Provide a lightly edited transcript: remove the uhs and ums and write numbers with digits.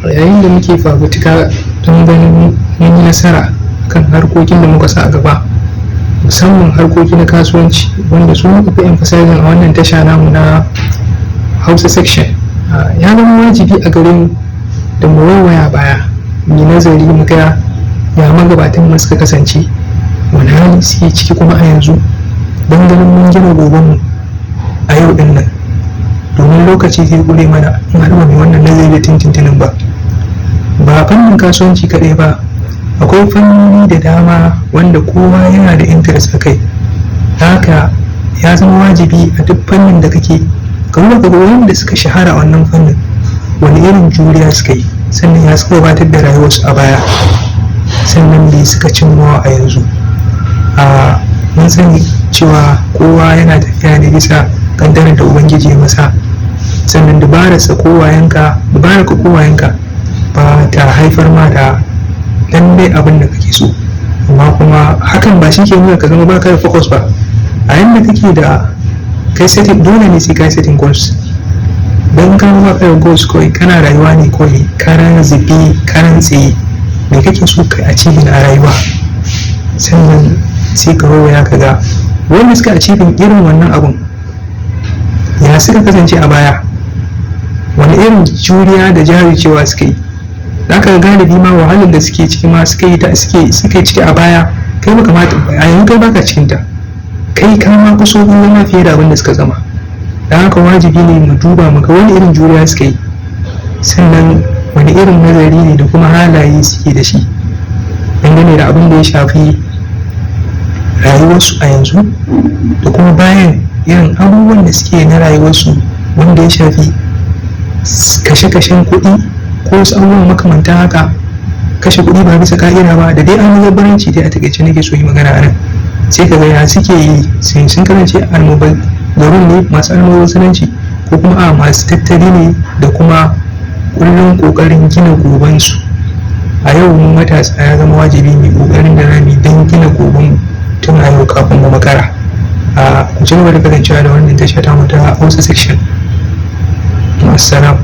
Yayin da muke fafutuka don ganin mun yi nasara kan harkokin da muka sa a gaba, musamman harkoki na kasuwanci, wanda su muka fi emphasizing a wannan tasha namu na Hausa Section, ya zama wajibi a gare mu da mu waiwaya baya, mu nazari, mu ga ya magabatan mu suka kasance, wani hali suke ciki kuma a yanzu, don ganin mun gina goben mu a yau din nan, domin lokaci zai ƙure mana in har ba mu wannan nazari da tintintinin ba. Ba fannin kasuwanci kaɗai ba, akwai fannoni da dama wanda kowa yana da interest a kai. Haka ya zama wajibi a duk fannin da kake, ka duba ka ga wanda suka shahara a wannan fannin, wani irin juriya suka yi, sannan ya suka gabatar da rayuwarsu a baya, sannan me suka cimmawa a yanzu. A mun sani cewa kowa yana tafiya ne bisa kaddarar da Ubangiji ya masa, sannan dabararsa ko wayonka, dabararka ko wayonka ba ta haifar ma da lallai abin da kake so. Amma kuma hakan ba shi ke nuna ka zama baka da focus ba. A yanda kake da kai setting, dole ne sai kai setting goals, don ka zama baka da goals, kawai kana rayuwa ne kawai karan zube, karan tsaye. Me kake so ka achieving a rayuwa? Sannan sai ka waya ka ga wanda suka achieving irin wannan abun, ya suka kasance a baya, wani irin juriya da jajircewa suka yi. Za ka ga galibi ma wahalar da suke ciki ma suka yi ta suke suke ciki a baya, kai baka mata a yanzu, kai baka cikin ta, kai ka ma kuso zama fiye da abin da suka zama. Don haka wajibi ne mu duba mu ga wani irin juriya suka yi, sannan wani irin nazari ne da kuma halaye suke da shi dangane da abin da ya shafi rayuwarsu a yanzu, da kuma bayan irin abubuwan da suke na rayuwarsu wanda ya shafi kashe-kashen kuɗi ko wasu abubuwan makamantan haka, kashe kuɗi ba bisa ka'ida ba, da dai almubazzaranci dai. A takaice nake so yi magana a nan, sai ka ga ya suke yi, sun kasance almubazzarun ne, masu almubazzaranci, ko kuma a masu tattali ne da kuma kullum kokarin gina gobansu. A yau mu matasa ya zama wajibi mu kokarin da rami don gina goben tun a yau kafin mu makara. A ku ci gaba da kasancewa da wannan tasha ta mu ta Hausa Section. Assalamu.